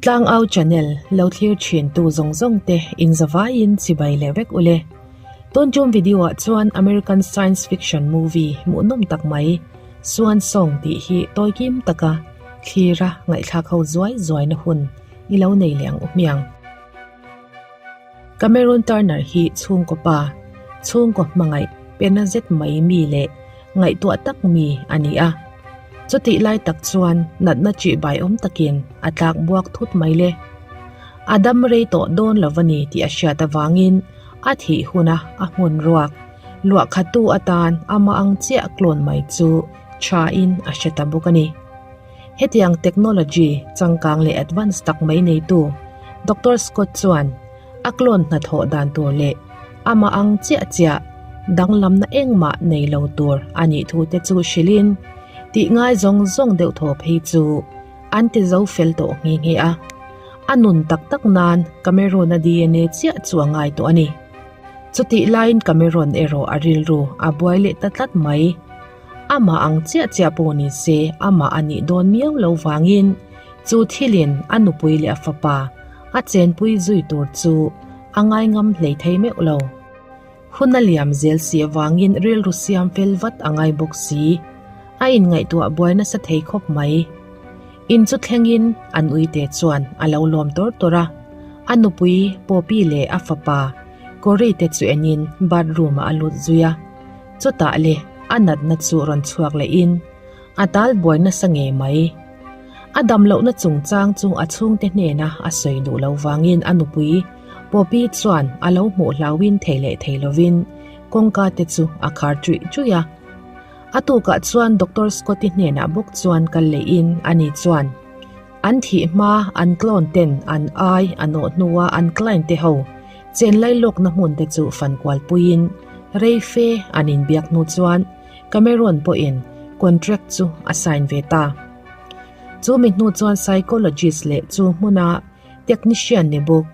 Tlangau channel lo thlir thin tu zawng zawng te in zavaiin chibai leh vek ule. Tun tum video ah chuan American science fiction movie hmuhnawm tak mai Swan Song tih hi tawi kim taka thlira ngaihthlak ho zuai zuai na hun i lo nei leh ang u hmiang. Cameron Turner hi chhungkaw pa, chhungkaw hmangaih pena zet mai mi leh ngaihtuah tak mi a ni a. Chutih lai tak chuan natna ṭihbai awm takin a tlak buak thut mai le. A dam rei tawh dawn lo a ni tih a hriat avangin a thih huna a hmun ruak luahkhattu atan amah ang chiah clone mai chu thain a hre ta bawk a ni. Hetiang technology changkang leh advance tak mai neitu Doctor Scott chuan a clone hnathawh dan tur leh amah ang chiah chiah danglamna engmah nei lo tur a nih thu te chu hrilhin tih ngai zawng zawng deuh thaw phei chu an ti zo fel tawh nghe nghe a. A nun tak tak nan Cameron-a DNA chiah chu a ngai tawh a ni. Chutih laiin Cameron erawh a rilru a buai leh ta tlat mai. Amah ang chiah chiah pawh ni se amah a nih dawn miau lo vangin chu thilin a nupui leh a fapa a chenpui zui tur chu a ngaingam hlei thei meuh lo. Hun a liam zel si avangin rilru siam fel vat a ngai bawk si. A inngaihtuah buai nasa thei khawp mai. In chu thlengin an uite chuan a lo lawm tawr tawr a, a nupui Poppy leh a fapa Cory te chu enin bathroom ah a lut zui a. Chutah le a natna chu rawn chhuak lehin a tal buai nasa ngei mai. A dam lohna chungchang chu a chhungte hnena a sawi duh lo vangin a nupui Poppy chuan a lo hmuh hlauhin thei leh thei lovin kawngka te chu a khar chuih chuih a. A tukah chuan Doctor Scotty hnenah bawk chuan kal lehin ani chuan an thih hma an clone ten an ai a nawh hnua an client te ho chen lailawkna hmun te chu fan kual puiin rei fe an inbiak hnu chuan Cameron pawhin contract chu a sign ve ta. Chu mi hnu chuan psychologist leh chu hmuna technician ni bawk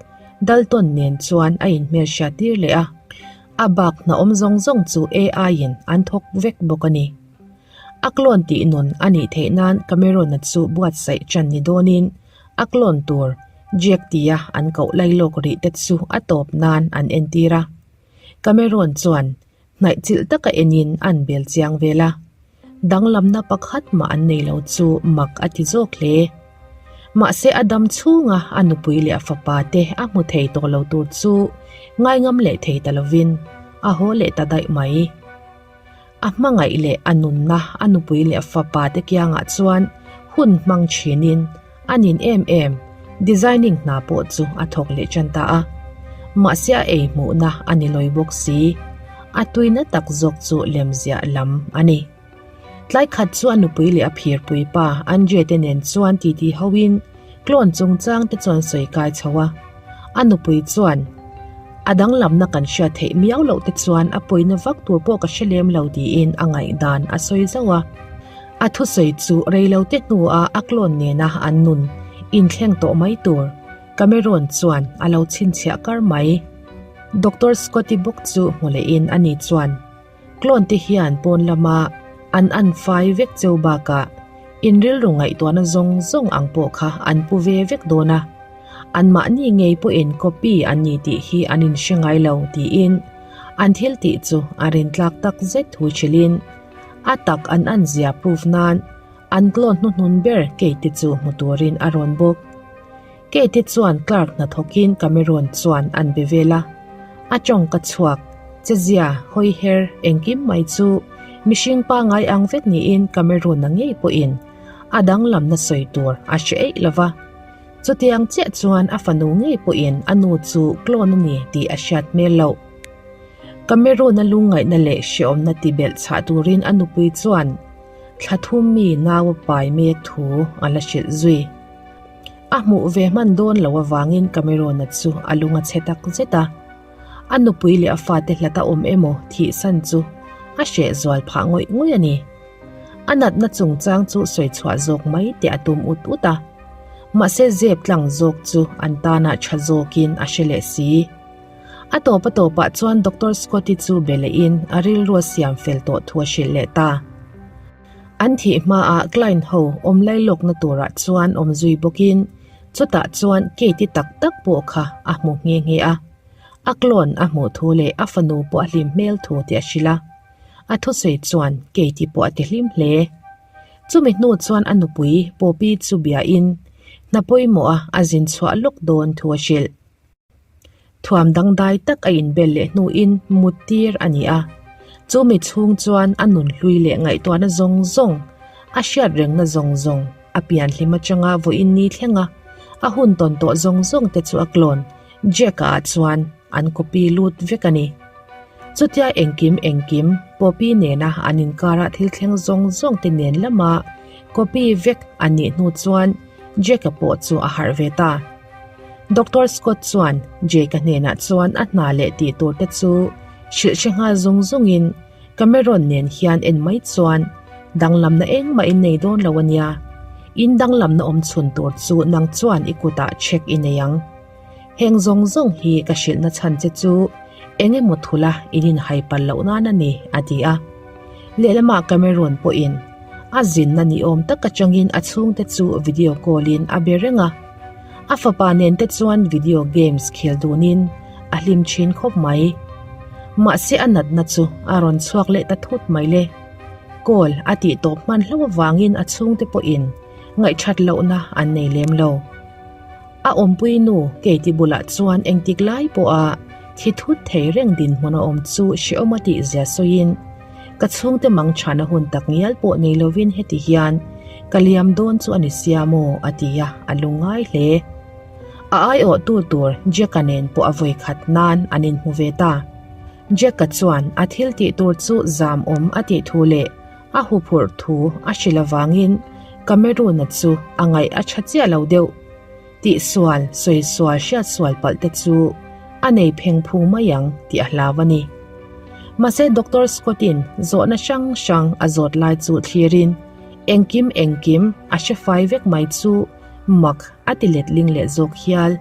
Dalton nen chuan a inhmelhriat tir leh a. A bak hna awm zawng zawng chu AI in an thawk vek bawk a ni. A clone tih nun a nih theih nan Cameron-a chu buatsaih ṭan ni dawnin a clone tur Jack tia an koh lailawk rih te chu a tawp nan an entir a. Cameron chuan hnaih chilh taka enin an bel chiang vel a. Danglamna pakhat mah an nei lo chu mak a ti zawk hle. Mahse a dam chhunga a nupui leh a fapa te a hmu thei tawh lo tur chu ngaingam leh thei ta lovin a haw leh ta daih mai. A hmangaih leh a nunna a nupui leh a fapa te kiangah chuan hun hmang thinin a nin em em designing hna pawh chu a thawk leh tan ta a. Mahse a ei hmuhna a ni lawi bawk si. A tuina tak zawk chu lemziah lam a ni. Tlai khat chu a nupui leh a phirpui pa Andre te nen chuan titi hoin clone chungchang te chuan sawi kai chho a. A nupui chuan, A danglamna kan hriat theih miau loh te chuan a pawina vak tur pawh ka hre lem lo tiin a ngaihdan a sawi zauh a. A thusawi chu reilote hnuah a clone nena an nun inthleng tawh mai tur Cameron chuan a lo chhinchhiah kar mai. Doctor Scotty bawk chu hmu lehin ani chuan, Clone te hian pawn lama an an fai vek cheu bakah in rilru ngaihtuahna zawng zawng ang pawh kha an pu ve vek dawn a, anmahni ngei pawhin copy an ni tih hi an inhre ngai lo tiin an thil tih chu a rintlak tak zet thu hrilhin a tak an an zia proof nan an clone hnuhnun ber Kate chu hmu turin a rawn bawk. Kate chuan clerk hnathawkin Cameron chuan an be vel a, a tawng ka chhuak, chezia, hawi her, engkim mai chu mihring pangai ang vek niin Cameron-a ngei pawhin a danglamna sawi tur a hre eih lo va. Chutiang chiah chuan a fanu ngei pawhin a nu chu clone a ni tih a hriat hmel loh. Cameron-a lungngaihna leh hreawmna ti belh chhah turin a nupui chuan thla thum mi nau a pai mek thu a la hrilh zui. A hmuh ve hman dawn lo avangin Cameron-a chu a lung a chhe tak zet a. A nupui leh a fate hlat a awm emaw thihsan chu a hreh zual phah ngawih ngawih a ni. A natna chungchang chu sawi chhuah zawk mai teh a tum ut ut a. Mahse zep tlang zawk chu an tanah tha zawkin a hre leh si. A tawp a tawpah chuan Doctor Scotty chu be lehin a rilru a siam fel tawh thu a hrilh leh ta. An thih hmaah client ho awm lailawkna turah chuan awm zui bawkin. Chutah chuan Kate-i tak tak pawh kha a hmu nghe nghe a. A clone a hmuh thu leh a fanu pawh a hlim hmel thu tih a hrilh a. A thusawi chuan Kate-i pawh a ti hlim hle. Chumi hnu chuan a nupui Poppy chu biain hna pawimawha a zin chhuah lawk dawn thu a hrilh. Thuam dangdai tak a inbel leh hnuin mut tir a ni a. Chumi chhung chuan a nun hlui leh ngaihtuahna zawng zawng, a hriat rengna zawng zawng, a pian hlim atanga vawiin ni thlenga a hun tawn tawh zawng zawng te chu a clone Jack-a ah chuan an copy lut vek a ni. Chutia engkim engkim Poppy nena an inkara thil thleng zawng zawng te nen lama copy vek a nih hnu chuan Jack-a pawh chu a harh ve ta. Doctor Scott chuan Jake-a hnenah chuan a hna leh tih tur te chu hrilh hre nghal zung zungin Cameron nen hian en mai chuan danglamna engmah in nei dawn lo a nia. In danglamna awm chhun tur chu nang chuan i kutah check i nei ang. Heng zawng zawng hi ka hrilhna chhan che chu eng emaw thula in inhai palh loh nan a ni, a ti a. Lehlamah Cameron pawhin a zinna ni awm tak atangin a chhungte chu video call in a be reng a. A fapa nen te chuan video games khel dunin a hlim thin khawp mai. Mahse a natna chu a rawn chhuak leh ta thut mai le. Call a tih tawp hman hlauh avangin a chhungte pawhin ngaihthat lohna an nei lem lo. A awmpui nu Katie bulah chuan engtik lai pawha thi thut thei reng dinhmun a awm chu hrehawm a tih zia sawiin, Ka chhungte mang chhana hun tak ngial pawh nei lovin heti hian ka liam dawn chu a ni sia maw? a ti a, a lungngai hle. A aiawhtu tur Jack-a nen pawh a vawi khat nan an inhmu ve ta. Jack-a chuan a thil tih tur chu zam awm a tih thu leh a huphurh thu a hrilh avangin Cameroon-a chu a ngaih a tha chiah lo deuh. Tihsual, sawisual, hriatsual palh te chu a nei pheng phung mai ang tih a hlau a ni. Mahse Doctor Scott-in zawhna hrang hrang a zawt lai chu thlirin engkim engkim a hre fai vek mai chu mak a ti letling leh zawk hial.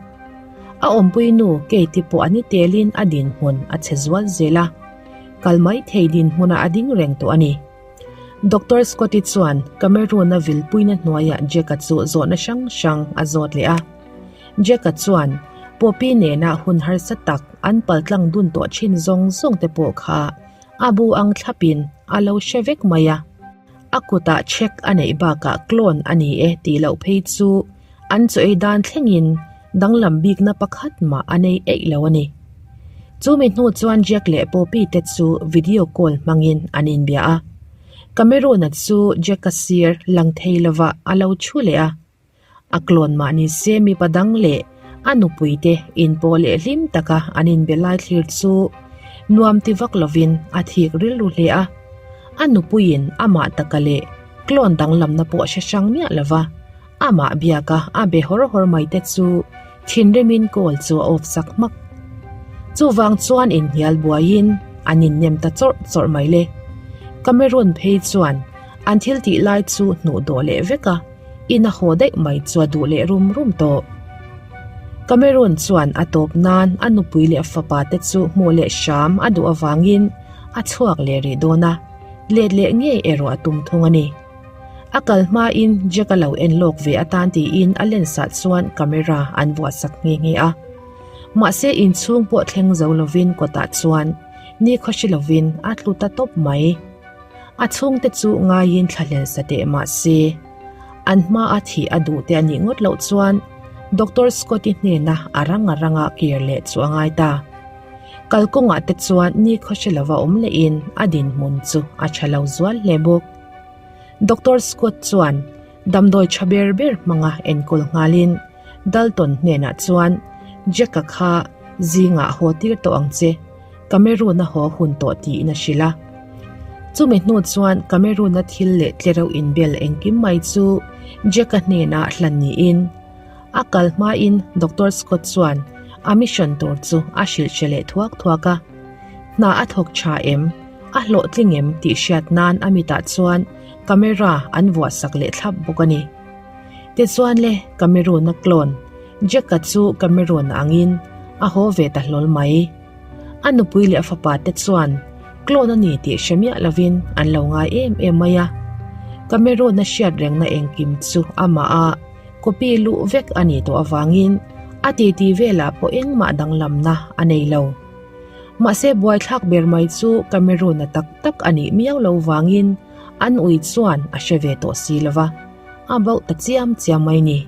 A awmpui nu Katie pawh a ni telin a dinhmun a chhe zual zel a, kal mai thei dinhmunah a ding reng tawh a ni. Doctor Scotty chuan Cameroon-a vilpuina hnuaiah Jack-a chu zawhna hrang hrang a zawt leh a. Jack-a chuan Poppy nena hun harsa tak an paltlang dun tawh thin zawng zawng te pawh kha a bu ang thlapin a lo hre vek mai a. A kutah check a neih bakah clone a ni e tih loh phei chu an chaw ei dan thlengin danglam bikna pakhat mah a nei eih lo a ni. Chumi hnu chuan Jack leh Poppy te chu video call hmangin an inbia a. Cameron-a chu Jack-a sir lang thei lovah a lo thu leh a. A clone mah ni se mipa dang leh a nupui te inpawh leh hlim taka an inbe lai thlir chu nuam ti vak lovin a thik rilru hle a. A nupuiin amah taka leh clone danglamna pawh hre hrang miah lova amah biaka a be hawr hawr mai te chu thinrimin call chu a off sak hmak. Chuvang chuan inhnial buaiin an innem ta chawrh chawrh mai le. Cameron phei chuan an thil tih lai chu hnuh dawh leh vek a, in a haw daih mai chu a duh leh rum rum tawh. Cameron chuan a tawp nan a nupui leh a fapa te chu hmuh leh hram a duh avangin a chhuak leh rih dawn a, let leh ngei erawh a tum thung a ni. A kal hmain Jack a lo en lawk ve atan tiin a lens ah chuan camera an vuah sak nghe nghe a. Mahse inchhung pawh thleng zo lovin kawtah chuan nikhaw hre lovin a tlu ta tawp mai. A chhungte chu ngaiin thlahlel sa teh mahse an hma a thih a duh te a nih ngawt loh chuan Doctor Scott-i hnena a rang a ranga kir leh chu a ngai ta. Kalkawngah te chuan nikhaw hre lova awm lehin a dinhmun chu a tha lo zual hle bawk. Doctor Scott chuan damdawi tha ber ber hmanga enkawl nghalin Dalton hnenah chuan Jack-a kha zingah haw tir tawh ang che, Cameroon-a haw hun tawh tiin a hrilh a. Chumi hnu chuan Cameroon-a thil leh tlereuh inbel engkim mai chu Jack-a hnenah hlan niin a kal hmain Doctor Scott chuan a mission tur chu a hrilh hre leh thuak thuak a. Hna a thawk tha em? A hlawhtling em tih hriat nan a mitah chuan camera an vuah sak leh thlap bawk a ni. Tichuan le, Cameroon-a clone Jack-a chu Cameroon angin a haw ve ta hlawl mai. A nupui leh a fapa te chuan clone a ni tih hre miah lovin an lo ngai em em mai a. Cameroon-a hriat rengna engkim chu amah a. Copy luh vek a nih tawh avangin a titi velah pawh engmah danglamna a nei lo. Mahse buaithlak ber mai chu Cameroon-a tak tak a nih miau lo vangin an ui chuan a hre ve tawh si lo va, a bauh ta chiam chiam mai ni.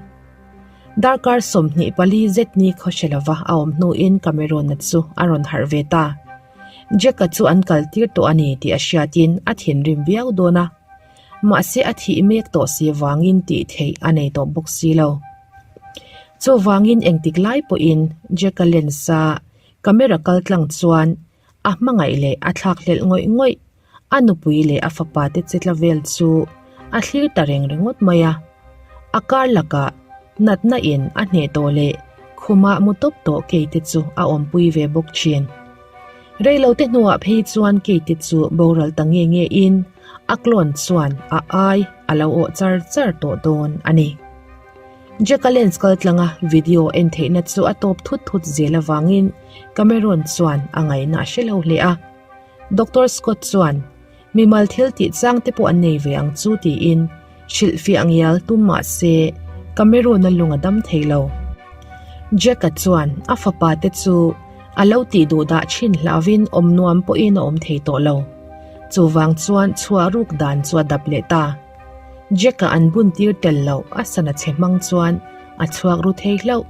Darkar 24 zet ni khaw hre lova a awm hnuin Cameroon-a chu a rawn harh ve ta. Jack-a chu an kal tir tawh a ni tih a hriatin a thinrim viau dawn a. Mahse a thih mek tawh si vangin tih theih a nei tawh bawk si lo. Chuvangin engtik lai pawhin Jack-a lens-a camera kal tlang chuan a hmangaih leh a thlak hlelh ngawih ngawih a nupui leh a fapa te che tla vel chu a thlir ta reng ringawt mai a. A kar lakah natna in a hneh tawh leh khumah mu tawp tawh Kate chu a awmpui ve bawk thin. Reilote hnuah phei chuan Kate chu boral ta nge nge in a clone chuan a ai a lo awh char char tawh dawn a ni. Jack-a lens kal tlanga video en theihna chu a tawp thut thut zel avangin Cameron chuan a ngaihna a hre lo hle a. Doctor Scott chuan, Mimal thil tih chang te pawh an nei ve ang chu tiin hrilhfiah ngial tum mah se Cameron-a lung a dam thei lo. Jack-a chuan a fapa te chu a lo tih duh dah thin hlauvin awm nuam pawhin a awm thei tawh lo. Chuvang chuan chhuah ruk dan chu a dap leh ta. Jack-a an bun tir tel loh a sana chhe hmang chuan a chhuak ru thei hlauh.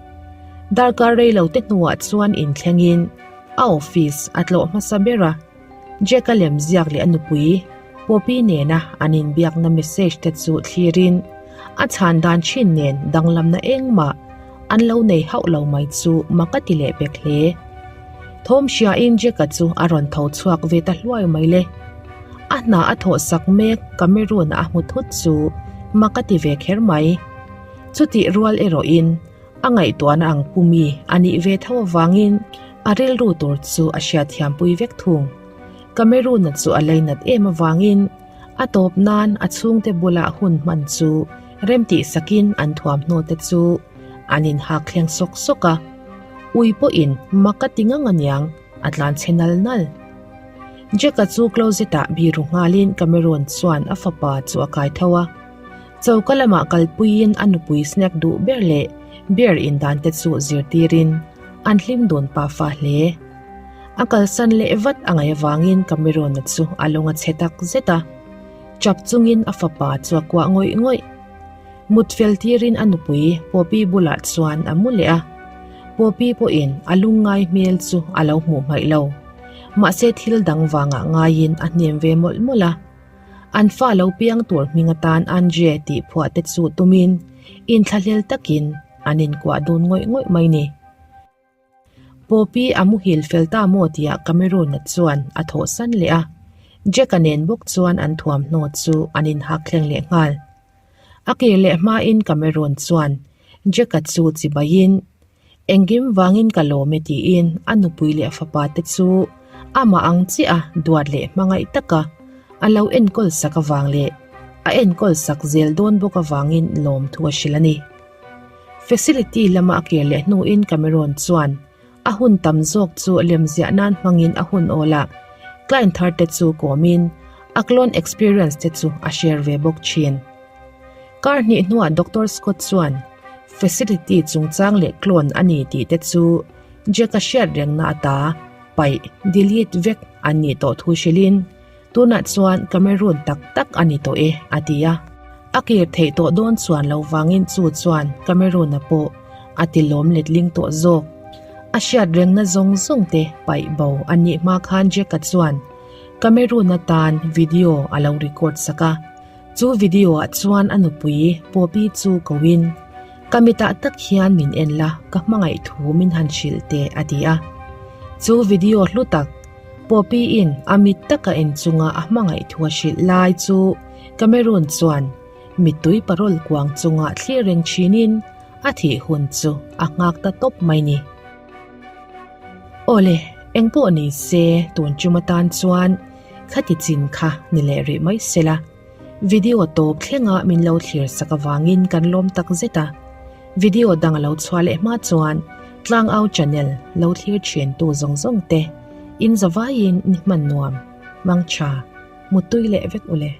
Darkar rei lo te hnuah chuan inthlengin a office a tlawh hmasa ber a. Jack-a lem ziak leh a nupui Poppy nena an inbiakna message te chu thlirin a chhan dan thin nen danglamna engmah an lo nei hauh lo mai chu mak a ti leh pek hle. Thawm hriain Jack-a chu a rawn tho chhuak ve ta hluai mai le. A hna a thawh sak mek Cameroon-a a hmu thut chu mak a ti ve kher mai. Chutih rual erawhin a ngaihtuahna ang pu mi a nih ve tho avangin a rilru tur chu a hriatthiampui vek thung. Cameroon-a chu a leinat em avangin a tawp nan a chhungte bulah hun hman chu remtih sakin an thuamhnaw te chu an inhak thleng sawk sawk a. Ui pawhin mak a ti ngang aniang a tlan chhe nal nal. Jack-a chu closet-ah biru nghalin Cameron chuan a fapa chu a kai tho a. Choka lamah kalpuiin a nupui snack duh ber leh beer indan te chu zirtirin an hlim dun pafa hle. A kalsan leh vat a ngaih avangin Cameron-a chu a lung a chhe tak zet a. Chap chungin a fapa chu a kuah ngawih ngawih. Mut fel tirin a nupui Poppy bulah chuan a mu leh a. Poppy pawhin a lungngai hmel chu a lo hmuh hmaih lo. Mahse thil dang vangah ngaiin a hnem ve mawlh mawlh a. An fa lo piang tur hming atan Andre tih phuah te chu tumin inthlahlel takin an inkuah dun ngawih ngawih mai ni. Poppy a muhil fel ta maw tia Cameron-a chuan a thawhsan leh a, Jack-a nen bawk chuan an thuamhnaw chu an inhak thleng leh nghal. A kir leh hmain Cameron chuan Jack-a chu chibaiin, Engkim vangin ka lawm e tiin a nupui leh a fapa te chu amah ang chiah a duat leh hmangaih taka a lo enkawl sak avang leh a enkawl sak zel dawn bawk avangin lawmthu a hrilh a ni. Facility lama a kir leh hnuin Cameron chuan a hun tam zawk chu lemziah nan hmangin a hun awl a, client thar te chu kawmin a clone experience te chu a share ve bawk thin. Kar hnih hnuah Doctor Scott chuan facility chungchang leh clone a ni tih te chu Jack-a hriat rengna ata paih, delete, vek an nih tawh thu hrilhin Tunah chuan Cameroon tak tak a ni tawh e, a ti a. A kir theih tawh dawn chuan lo vangin chu chuan Cameroon-a pawh a ti lawm letling tawh zawk. A hriat rengna zawng zawng te paih bo a nih hma khan Jack-a chuan Cameroon-a tan video a lo record sak a. Chu video-ah chuan a nupui Poppy chu koin, Ka mitah tak hian min en la, ka hmangaih thu min han hrilh teh, a ti a. Chu video hlu tak Poppy-in a mit taka en chunga a hmangaih thu a hrilh lai chu Cameron chuan mittui parawl kuang chunga thlir reng thinin a thih hun chu a nghak ta tawp mai ni. Awle, engpawh ni se tun chum atan chuan khati chin kha ni leh rih mai sela. Video tawp thlenga min lo thlir sak avangin kan lawm tak zet a. Video dang a lo chhuah leh hma chuan Tlangau channel lo thlir thin tu zawng zawng te in zavaiin ni hman nuam, mangtha, muttui leh vek ule.